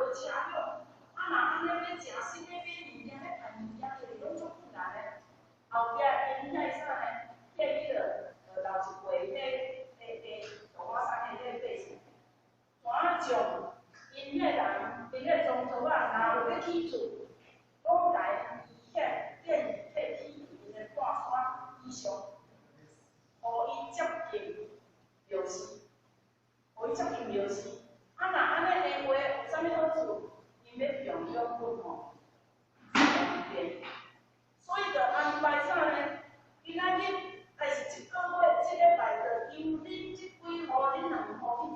著車響。啊，若按呢欲食新的買物件，欲趁物件，就是攏足困難的。後壁𪜶遐啥呢？建彼個留一輩彼個桃花山的彼個百姓，怎啊將𪜶遐人，𪜶个宗族啊，若有欲起厝，攏共伊遐建議廢去𪜶的半山以上，予伊接近廟寺，予伊接近廟寺。啊，若按呢的話，有啥物好處？𪜶欲供養阮吼，方便。所以就安排啥呢？今仔日還是這個月、這禮拜，就由恁這幾戶、恁兩戶去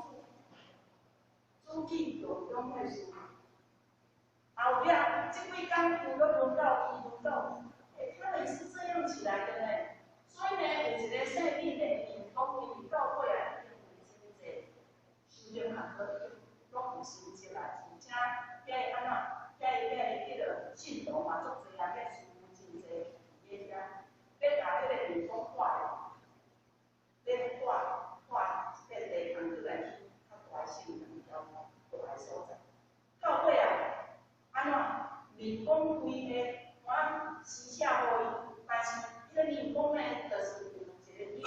煮，煮去供養會事。後壁這幾工有攏輪到伊，輪到伊，欸，他們是這樣起來的呢。所以呢，有一個姓閔的，伊講因為到尾啊，已經有真濟修行學科，攏有成績啦，而且遐按怎，遐彼個信徒嘛足濟啊，遐師傅真濟佇遐，欲共彼個廟講割，欲割割這個地方，閣來起較大的聖堂，較大的所在。到尾啊，按怎？閔公規個我施捨予伊，但是彼個閔公呢，就是有一個囡仔，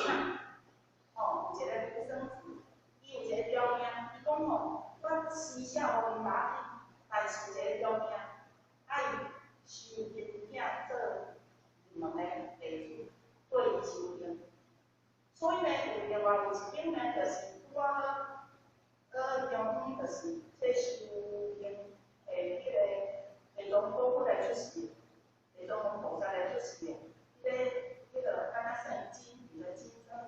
吼，有一個獨生子，伊有一個條件，伊講吼，我施捨予伊把去，但是有一個條件，愛收𪜶囝做入門的弟子，綴伊修行。所以呢，有另外有一間呢，就是拄仔好，中間就是這修行的彼個地藏寶佛來出世，地藏王菩薩來出世的，彼個敢若姓金，毋知金啥物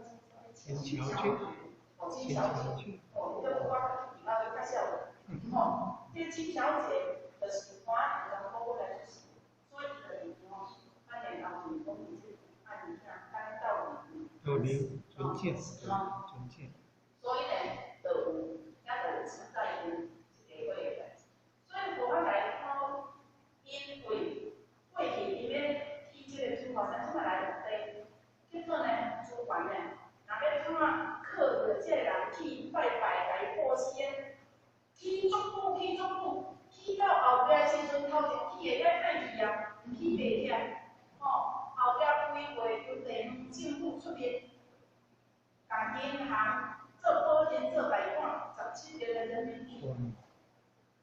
金啥物金喬覺，哦，金小姐，哦，你這我比較較少的，吼，這個金小姐就是看地藏寶佛來出世，所以伊就認吼，咱然後就是講伊這按物件，咱道理。有禮尊敬，尊敬。所以呢，就有，咱就有記載因這個伙的代誌。所以無法來講，因為過去𪜶欲起這個九華山，這擺來用地，結果呢，主管呢，若欲創啊，靠著這個人去拜拜，共伊布施的，起足久，起足久，起到後壁的時陣，頭前起的猶歹去啊，毋起袂起來，吼，後壁規劃由地方政府出面，共銀行做保證做貸款，17億的人民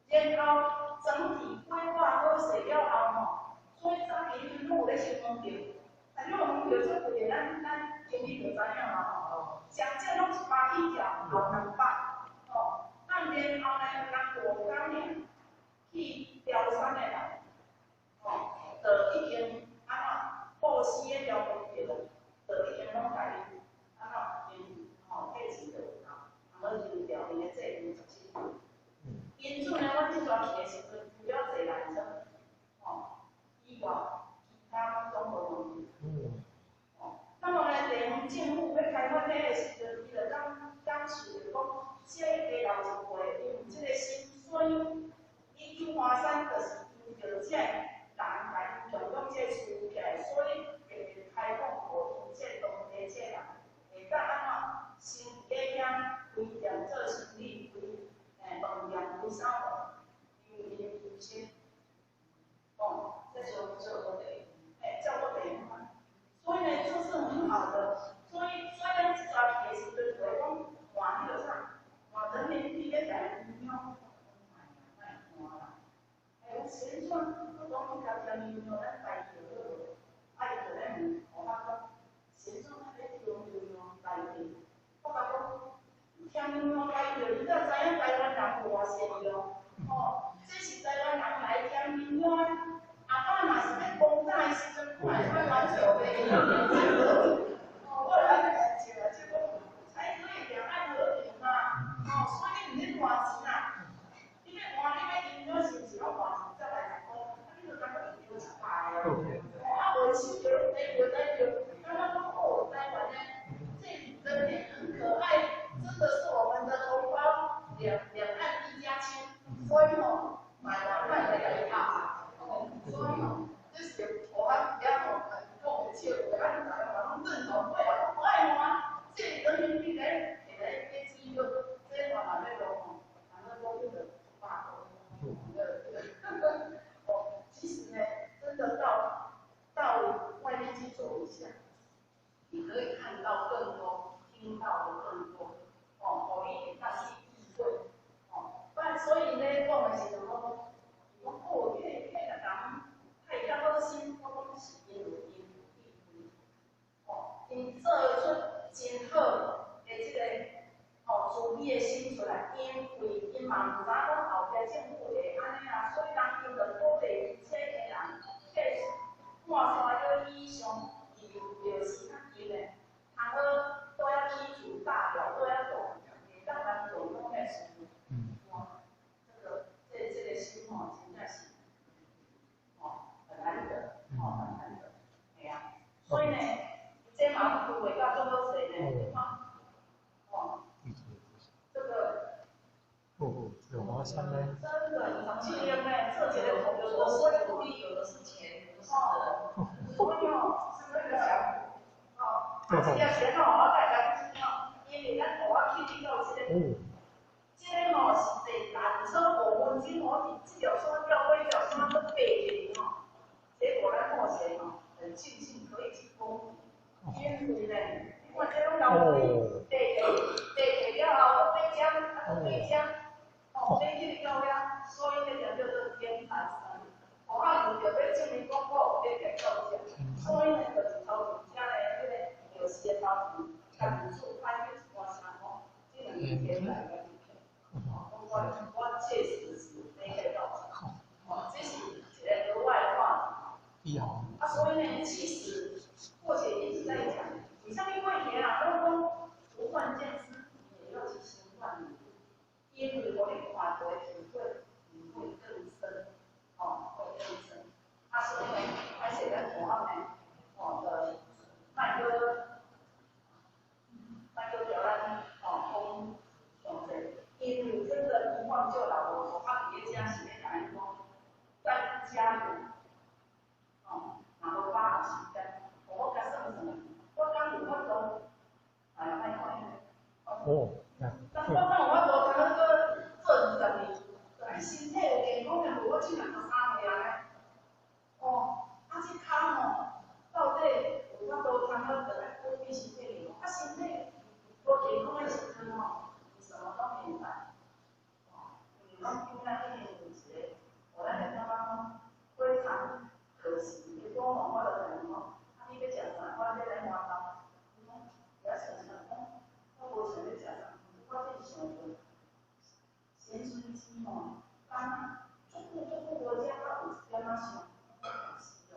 幣，然後整體規劃好勢了後吼，所以早期彼陣攏有咧收門票，但你門票這貴的，咱經理就知影嘛吼，上少攏100起跳，後200，吼，啊然後呢，人五工爾去標山的人，吼，就已經按怎布施的標門票，就已經攏共𪜶按怎𪜶吼價錢就有夠，啊，無就調𪜶的債務17億。因此呢，阮這逝去的時陣，除了坐纜車，吼，以外，其他攏總無問題。吼，那麼呢，地方政府欲開發彼個時陣，伊就感受著講，這個老一輩伊有這個心，所以伊九華山就是因著這個人共𪜶供養這個厝起來，所以會開放予𪜶這當地這人會當按怎先佇遐開店做生意，開飯店、開啥物，因為𪜶有心，哦，這就照顧地，嘿，照顧地方，所以呢，這是很好的。所以，所以咱這逝去的時陣，就會講換彼個啥，換人民幣欲共𪜶養，莫換啦。哎，先怎，我講你共添牛肉，咱代替就好無？啊，伊就咧問我講，先怎咱欲添牛肉代替？我共講，添牛肉代替，你才知影台灣人有偌善良，吼，這是台灣人來添牛肉。阿爸若是欲講早的時陣，看會使完全袂哦，我來咧笑啊，這講才可以兩岸和平嘛，哦，所以你毋免換錢啊，你欲換你欲用，是毋是攏換10來10箍？啊，你就感覺伊丟100個哦，啊，無手就攏代表代表，感覺講哦，台灣呢，這人民很可愛，真的是我們的同胞，兩岸一家親，所以吼，買來買來啊，哦，所以吼，這是我較吼講的笑話，啊，大家嘛攏認同，我也講無愛換，這個人民幣來摕來買錢，這換嘛欲落吼，然後講叫做100箍。因為𪜶嘛毋知影講後壁政府會按呢啊，所以人𪜶就鼓勵𪜶這个人繼續半山腰以上離廟寺較近的，通好蹛遐起厝搭廟蹛遐住，會當人做講的事。哇，這個心吼，真正是，吼，很難得，吼，很難得，嘿啊。所以呢，這嘛分袂到足好勢呢，你看，哦，這個。哦，有華山呢。真的，這樣呢，做一個有的是土地，有的是錢，有的是人。所以哦，是那個想，哦，啊，這個錢哦，我大家知哦，因為咱予我去到這個，這個吼是坐纜車5分鐘，我佇這條山吊過這條山閣爬起去吼，結果咱目前吼很慶幸可以去攻，因為呢，你看這攏樓梯，爬起爬起了後，閣爬遮，啊，閣爬遮，哦，爬起去到遐，所以那個叫做天壇山。哦，啊，為著欲證明講我有咧行到遮，所以呢，就是頭前遮咧，彼個藥師的頭前，家己厝拍去一寡衫吼，這兩天來來去，哦，我我確實是沒去到這，哦，這是一個額外的話題。啊，所以呢，其實過去一直在講，為啥物過去啊，攏講讀萬卷書，也要去行萬里路，因為予你看到的體會，你會更深，哦，會更深。啊，所以呢，而且咱同學呢，哦，就莫閣莫閣叫咱哦講上濟，因為真的，一望就老無啊，佇咧遮是欲共𪜶講，咱加油，哦，若無把握時間，我共算算，我敢有法度，哎呀，莫看彼個，哦，但我敢有法度通好閣做20年，就愛身體有健康的，無我這若63歲啊呢，哦，啊這跤吼，到底有法度通好落來保庇身體健康？啊，身體無健康的時陣吼，你什麼都免談，哦，因為攏今仔已經有一個，予咱會感覺講非常可惜。伊講吼，我就共伊講，啊，你欲食啥？我欲來換刀。伊講，也想想講，我無想欲食啥，我只是想著鹹水雞吼，敢若足久足久無食，啊有一點仔想，可惜哦。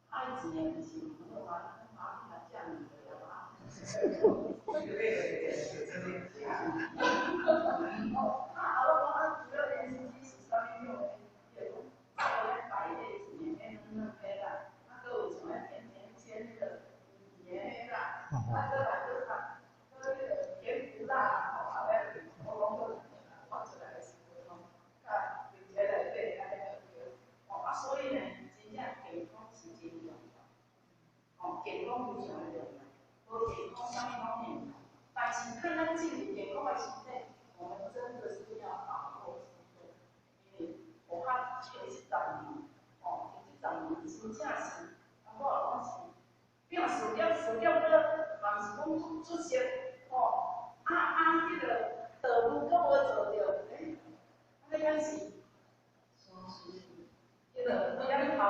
啊，伊一年就是毋好啊，伊講啊，你若食兩個啊。哦，啊，我講啊，除了鹽酥雞是啥物用的？伊就講，啊，我咧擺迄一年迄軟軟的啦，啊，閣有像彼甜甜圈彼個圓的啦，啊，閣來閣啥，閣彼個甜不辣吼，啊，我講好，我出來的時陣吼，甲並且內底按呢對，哦，啊，所以呢，真正健康是真重要，哦，健康非常的重要，無健康啥物攏免談。但是看咱進入健康的身體，我們真的是要把握機會，因為我較這十年，哦，這十年真正是，我講是拼事業，事業閣嘛毋是講出出色，吼，啊啊，彼個道路閣無做著，欸，按呢敢是，彼個兩頭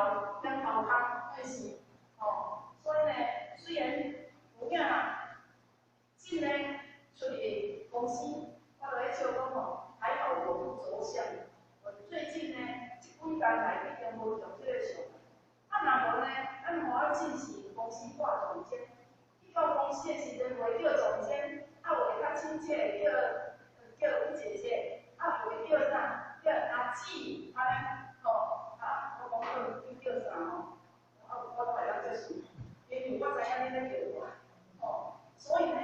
空，那是，吼，所以呢，雖然有影啦，進呢出去公司，我就咧笑講吼，還好我不着相。我最近呢，這幾工來已經無用這個相。啊，若無呢，咱予我進是公司掛總監，去到公司的時陣，袂叫總監，啊有會較親切的叫吳姐姐，啊有會叫啥？叫阿姊，按呢，吼，啊，我講好，你叫啥吼？啊，我都會曉接受，因為我知影你咧叫我，吼，所以呢，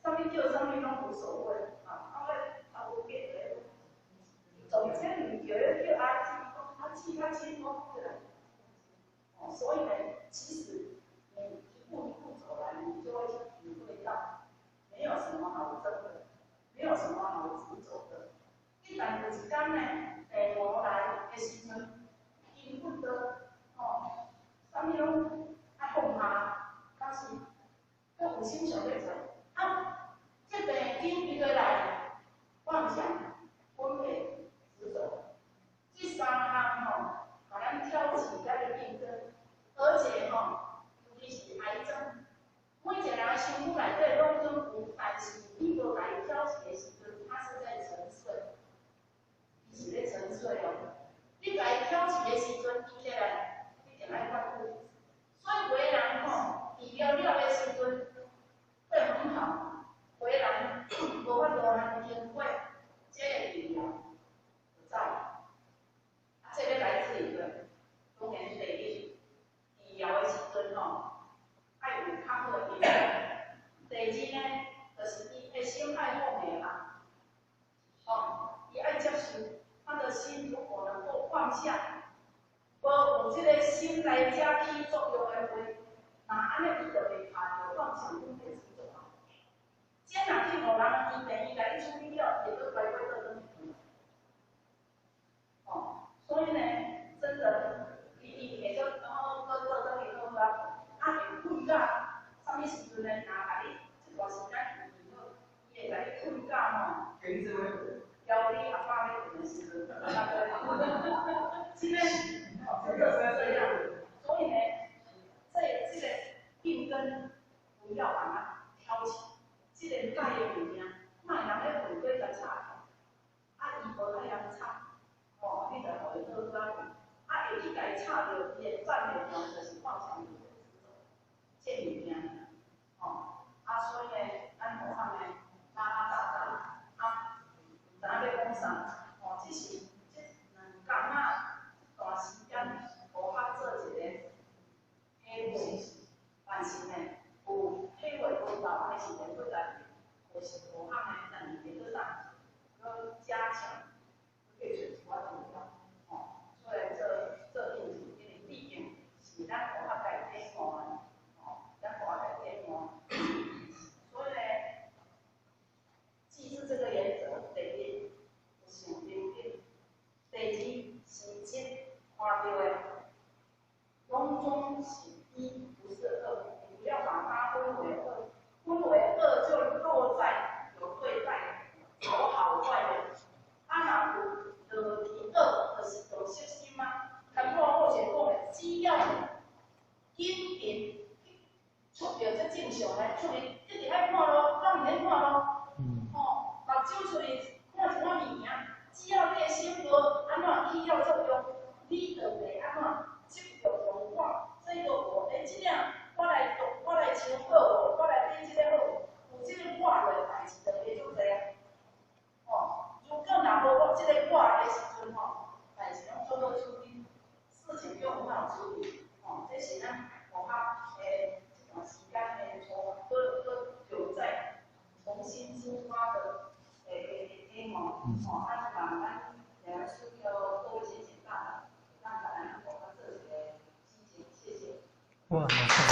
啥物叫啥物攏無所謂，啊，啊我啊無變咧，總監毋叫咧叫阿姊，阿姊較親哦，對啦。哦，所以呢，其實你一步一步走來，你就會去體會到，沒有什麼好爭的，沒有什麼好執著的。一旦有一天呢，病魔來的時陣，根本都，吼，啥物攏愛放下，但是閣有心想欲做。啊，這病緊逼過來，我毋是分別執著，這三項吼，共咱挑起咱的病根，而且吼，尤其是癌症，每一個人身軀內底攏總有，但是你無共伊挑起的時陣，它是在成接受，他的心如果能夠放下，無有這个心來遮起作用的話，那按呢伊就袂拍著妄想分別執著啊。這若去予人醫病院共伊處理了，伊會閣乖乖倒轉去。哦，所以呢，真的，伊會做，然後閣倒轉去好啊，啊會困甲啥物時陣呢？若共你這段時間醫好，伊會共你困甲吼。交你阿爸咧睏的時陣，真的，真的是這樣。所以呢，這個病根不要把它挑起，這个歹的物件，莫人咧睏過共插起，啊，伊無愛人插，吼，你就予伊倒轉去，啊，會去共伊插著，伊會轉的用就是妄想分別執著，這物件，吼，啊，所以呢，咱和尚呢，拉拉雜雜，啊，毋知影欲講啥，吼，只是這2工仔這段時間，無法做一個體會，但是呢，有體會無夠，還是會閣來，就是和尚呢，2日閣當閣加強，閣找一寡資料，吼，出來做做應酬，因為畢竟是咱和尚家己咧看的，吼，咱和尚家己咧看，所以呢，記住這個原則，第一，有想定境；第二，是真看著的，攏總是一，不是二，你不要把它分為二，分為二就落在有對待有好壞的，啊，若有落佇惡，就是用色心啊。頭拄仔我先講的，只要因緣出著這正常的出去，一直愛看路，攏毋免看路，吼，目睭出去看一寡物件，只要你的心無按怎起了作用，你就會按怎執著用我，這個我，欸，這樣我來讀，我來穿好無，我來買這個好無，有這個我落，代誌就會足濟啊。吼，如果若無我這個我的時陣吼，代誌攏足好處理，事情就很好處理。吼，這是咱和合的這段時間的從閣閣有再重新出發的的吼，吼，啊，希望咱兩個叫各位先賢大德，咱共咱和合做一個基金，謝謝。哇，老師。